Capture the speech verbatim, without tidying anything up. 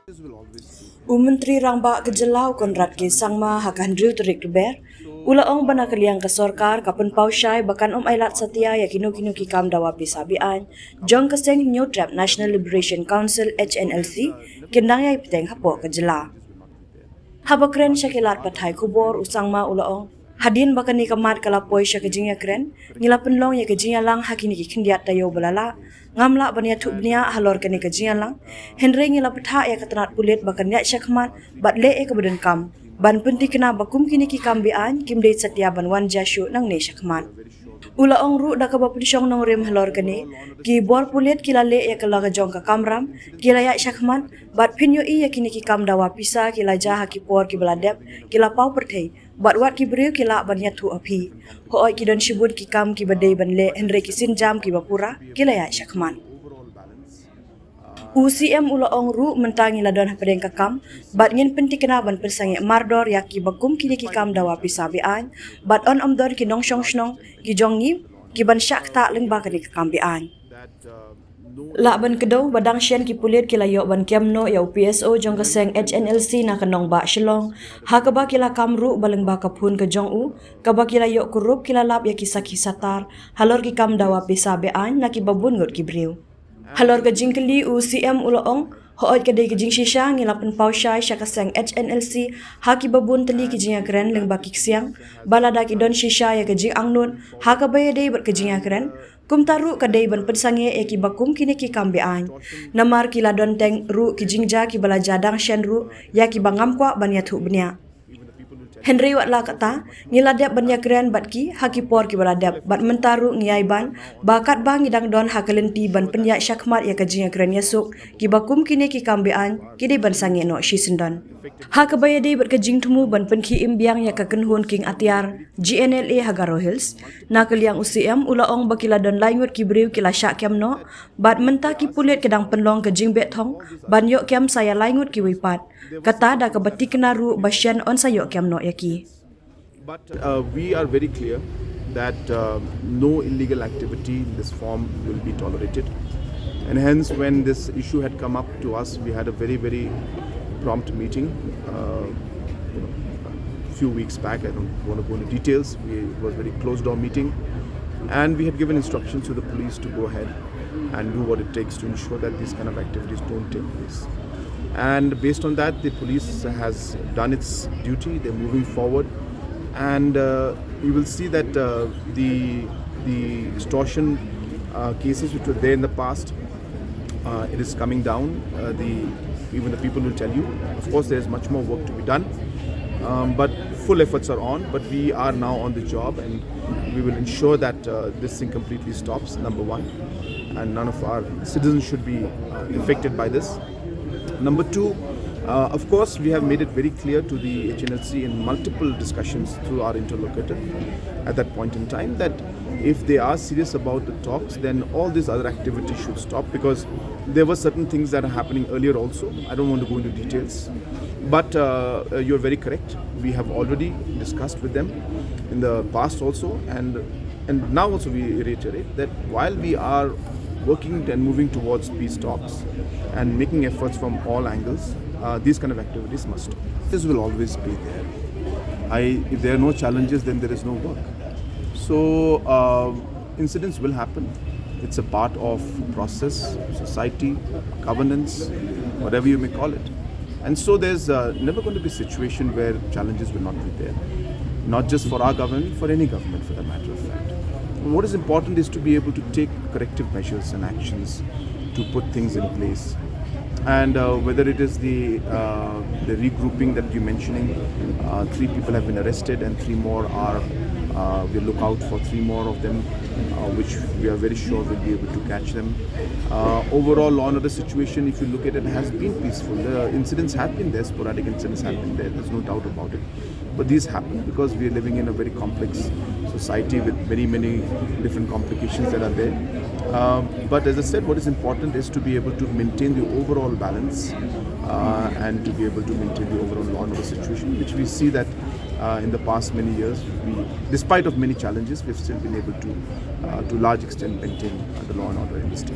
U Myntri Rangbah ka jylla u Conrad K Sangma ha ka hynriew tarik Lber u la ong ba na ka liang ka sorkar ka pynpaw shai ba kan ym ailad satia ïa kino kino ki kam dawa pisa be-aiñ jong ka seng Hynñiewtrep National Liberation Council, H N L C, kin dang ïai bteng hapoh ka jylla. Haba kren sha ki lad pathai khubor, u Sangma u la ong, hadien ba kane ka mat ka la poi sha ka jingïakren, ngi la pynlong ïa ka jingïalang ha kine ki khyndiat taïew ba la lah. Ngam lah ban ïathuh bniah halor kane ka jingïalang, hynrei ngi la bthah ïa ka tnat pulit ba kan ïaid shakhmat bad leh ïa kaba donkam ban pynthikna ba kum kine ki kam be-aiñ kim dei satia ban wan jia shuh nangne shakhmat. U la ong ruh da kaba pynshong nongrim halor kane, ki bor pulit ki la leh ïa ka la ka jong ka kamram, ki la ïaid shakhmat bad phin ïohi ïa kine ki kam dawa pisa ki la jia ha ki por kiba la dep, ki la paw pyrthei bad wat ki briew ki lah ban ïathuh ha phi. Hooid, ki don shibun ki kam kiba dei ban leh, hynrei ki sienjam kiba pura ki la ïaid shakhmat. U C M u la ong ruh, mynta ngi la don hapdeng ka kam bad ngin pynthikna ban pynsangeh mardor ïa kiba kum kine ki kam dawa pisa be-aiñ bad yn ym don ki nongshong shnong ki jong ngi ki ban shah ktah lyngba kane ka kam be-aiñ. Lah ban kdew ba dang shen ki pulit ki la ïoh ban kem noh ïa u P S O jong ka seng H N L C na ka nongbah Shillong, ha kaba ki la kam ruh ba lyngba ka phone ka jong u, kaba ki la ïoh kurup, ki la lap ïa ki sakhi satar halor ki kam dawa pisa be-aiñ na kiba bun ngut ki briew. Halor ka jingkylli, u C M u la ong, hooid, ka dei ka jingshisha, ngi la pynpaw shai sha ka seng H N L C ha kiba bun tylli ki jingïakren lyngba ki ksiang ba lada ki don shisha ïa ka jingangnud ha kaba ïadei bad ka jingïakren, kumta ruh ka dei ban pynsangeh ïa kiba kum kine ki kam be-aiñ. Namar ki la don teng ruh ki jingjia kiba la jia dang shen ruh ïa kiba ngam kwah ban ïathuh bniah. Hynrei wat la katta, ngi la dep ban ïakren bad ki ha ki por kiba la dep, bad mynta ruh ngi ïai ban ba katba ngi dang don ha ka lynti ban pynïaid shakhmat ïa ka jingïakren ïasuk, kiba kum kine ki kam be-aiñ ki dei ban sangeh noh shisyndon. Ha kaba ïadei bad ka jingthmu ban pynkhie im biang ïa ka kynhun kieng atiar G N L A ha Garo Hills, na ka liang u C M u la ong ba ki la don lai ngut ki briew ki la shah kem noh, bad mynta ki pulit ki dang pynlong ka jingbeh thong ban ïoh kem sa ïa lai ngut kiwei pat. Kata da kaba thikna ruh ba shen yn sa ïoh kem noh ïa ki. But uh, we are very clear that uh, no illegal activity in this form will be tolerated. And hence, when this issue had come up to us, we had a very, very prompt meeting uh, you know, a few weeks back. I don't want to go into details. We, it was a very closed door meeting. And we had given instructions to the police to go ahead and do what it takes to ensure that these kind of activities don't take place. And based on that, the police has done its duty. They're moving forward. And uh, you will see that uh, the, the extortion uh, cases which were there in the past, uh, it is coming down. Uh, the, even the people will tell you. Of course, there is much more work to be done. Um, but full efforts are on. But we are now on the job, and we will ensure that uh, this thing completely stops, number one. And none of our citizens should be uh, affected by this. Number two, uh, of course, we have made it very clear to the H N L C in multiple discussions through our interlocutor at that point in time that if they are serious about the talks, then all these other activities should stop, because there were certain things that are happening earlier also. I don't want to go into details, but uh, uh, you're very correct. We have already discussed with them in the past also, and and now also we reiterate that while we are working and moving towards peace talks and making efforts from all angles, uh, these kind of activities must stop. This will always be there. I, if there are no challenges, then there is no work. So uh, incidents will happen. It's a part of process, society, governance, whatever you may call it. And so there's uh, never going to be a situation where challenges will not be there. Not just for our government, for any government for the matter of fact. What is important is to be able to take corrective measures and actions to put things in place. And uh, whether it is the uh, the regrouping that you're mentioning, uh, three people have been arrested and three more are. Uh, we look out for three more of them, uh, which we are very sure we'll be able to catch them. Uh, overall, law and order situation, if you look at it, has been peaceful. The incidents have been there, sporadic incidents have been there. There's no doubt about it. But these happen because we are living in a very complex society with many, many different complications that are there. Um, but as I said, what is important is to be able to maintain the overall balance uh, and to be able to maintain the overall law and order situation, which we see that uh, in the past many years, we, despite of many challenges, we've still been able to, uh, to large extent, maintain uh, the law and order in the state.